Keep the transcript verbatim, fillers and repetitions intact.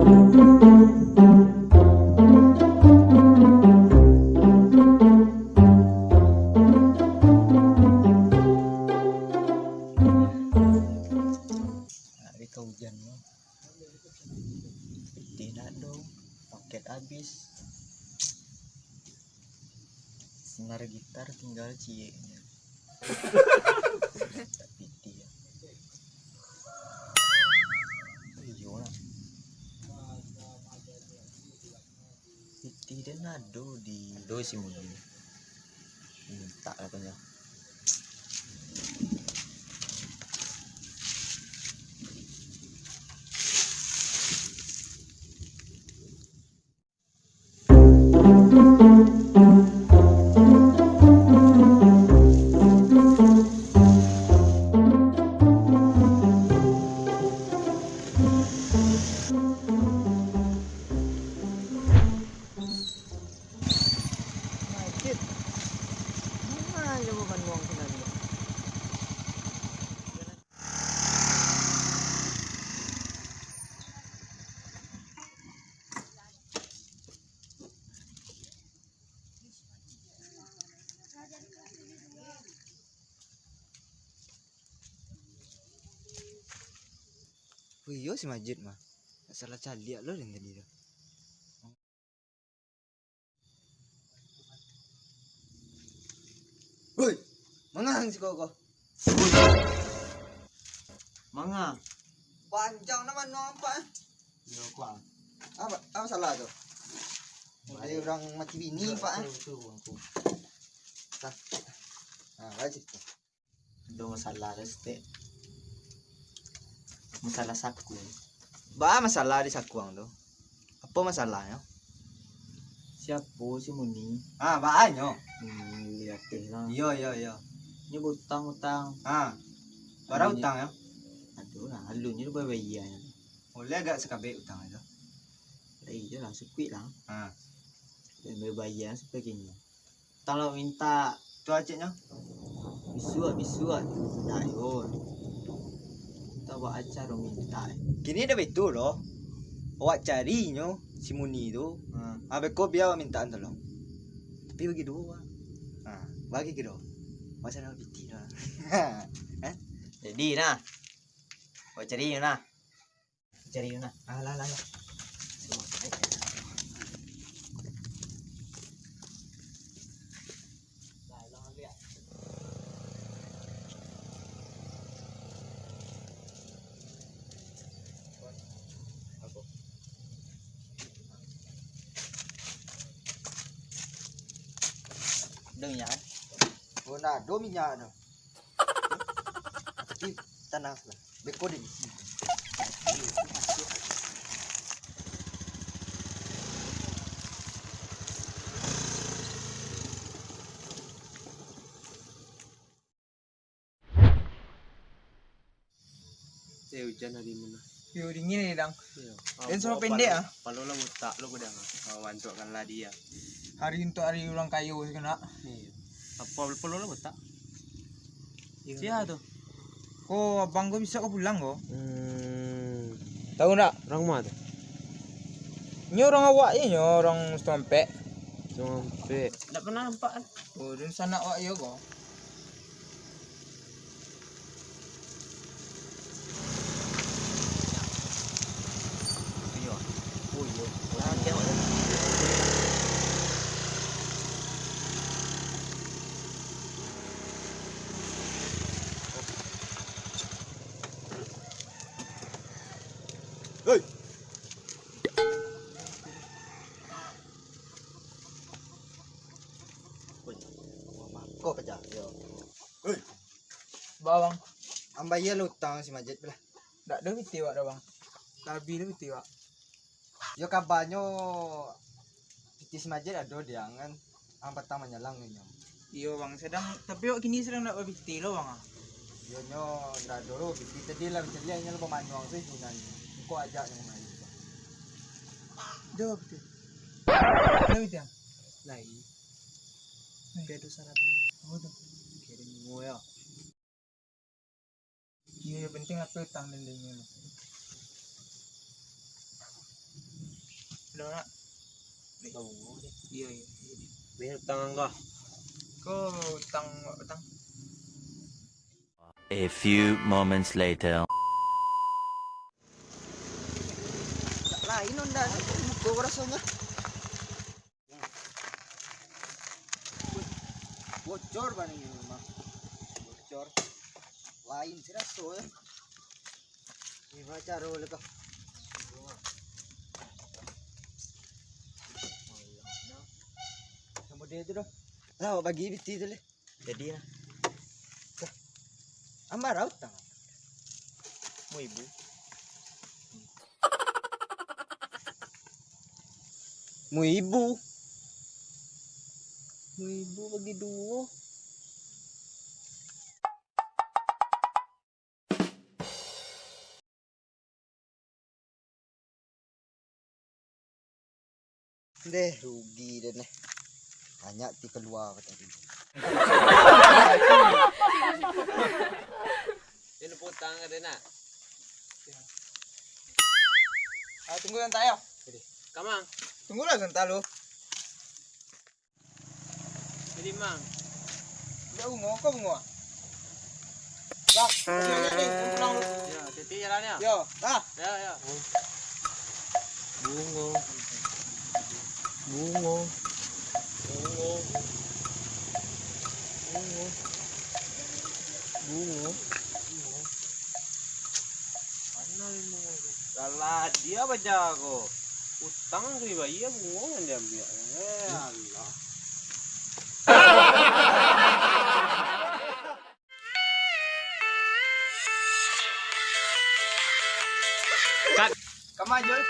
Hari ka ujan, no. Pitih ndak ado, paket abih. Senar gitar tinggal cieknyo. Tak pitih, yo. Iyo lah. Pitih den ado di, ado si Muni. Mintak katonyo. Majid. Ma nyo babanuang sinan tu? Oh iyo, si Majid mah. Salah caliak lo den tadi tu. Woi, manga ang siko ko? Manga? Panjang nan mano, Pak, eh? Iyo, Pak. Apo, apo salah tu? Baik. Dari urang mati bini, Pak, eh? Betul, betul, betul. Nah, baik tu. Ado masalah lah, Stek. Masalah saku. Ba masalah di saku ang tu? Apo masalahnyo? Siapo si Muni? Ah, baa nyo? Hmm, liateh lah. Iyo, iyo, iyo. Nyo bautang-utang. Ah. Bara utang nyo? Ado lah, alun nyo babayia nyo. Oleh agak sakabek utang tu. Lah iyo lah, sakuik lah. Ah. Dan babayia sabagai nyo. Tolong mintak tu aciknyo. Bisuak, bisuak, mintak yo. Mintak buat acara mintak. Kini dah baitu lo. Awak cari nyo si Muni tu. Hmm. Ah, beko bia awak mintaan tolong. Tapi bagi duo, Bang. Ah, bagi kiro. Masa nak piti lah. Eh? Jadi nah. Awak cari nyo nah. Cari nah. Alah, alah, alah. Ado minyak kan? Oh, ndak ado minyak tu. Tapi tanang salah. Beko di bisi. Eh, ujan hari mano? Yo, dingin ni, Dang. Iyo. Den suruah pendek, ah. Palo lah botak lo, Dang. Kau antuakkan lah dia. Hari untuak hari urang kayo se kena. Iyo. Apo palo lah botak? Iyo. Sia tu? Ko abang ko bisuak ko pulang ko. Hmm. Tahu ndak? Urang ma tu? Nyo urang awak je, nyo urang Sitompek. Sitompek. Ndak pernah nampak kan? Oh, dunsanak awak iyo ko. Iyo. Oh, iyo. Hei. Ko paja, yo. Hei. Ba, Bang. Ambo iyo lah utang si Majid lah. Ndak ado pitih wak dah, Bang. Tabih lah pitih wak. Yo, kabanyo pitih si Majid ado di ang kan. Ang patang manyalang inyo. Iyo, Bang. Sadang, tapi wak kini sadang ndak bapitih lo, Bang, ah. Iyo, nyo ndak ado pitih tadi lah, macam inyo lo bamanuang tu, ibunan. Engko ajak nyo kamari, Bang. Ado pitih. Ado pitih, Bang? Lai. Tapi ado saratnyo. Apo tu? Kirim bungo yo. Iyo, yang penting apo utang dan dengin. Nak. Iyo, iyo. Bayar utang angkau. Ko utang, utang. A few moments later. Lain onda ni, muko rasonyo. Bocor bana ini mah. Bocor. Lain si raso yo. Ni ma caro le ko. Samo dia tu doh. Lah, awak bagi piti tu le. Jadi lah. Ambar utang. Mu ibu. Mu ibu. Mu ibu bagi duo. Deh, rugi deh neh. Banyak ti kalua tadi. Ini putang ka deh nak. Ah, tunggu santa yo. Kamang. Tunggulah santa lu. Jadi, Mang. Yo, bungo, ko bungo. Lah, yo, yo, yo, pulang lu. Yo, hati-hati jalan yo. Yo, lah. Yo, yo. Bungo. Bungo. Bungo. Bungo. Bungo. Mana bungo tu? Salah dia baca ko. Utang tu dibayar, bungo nan diambiak. Eh, Allah. Cut. Kama, Jul?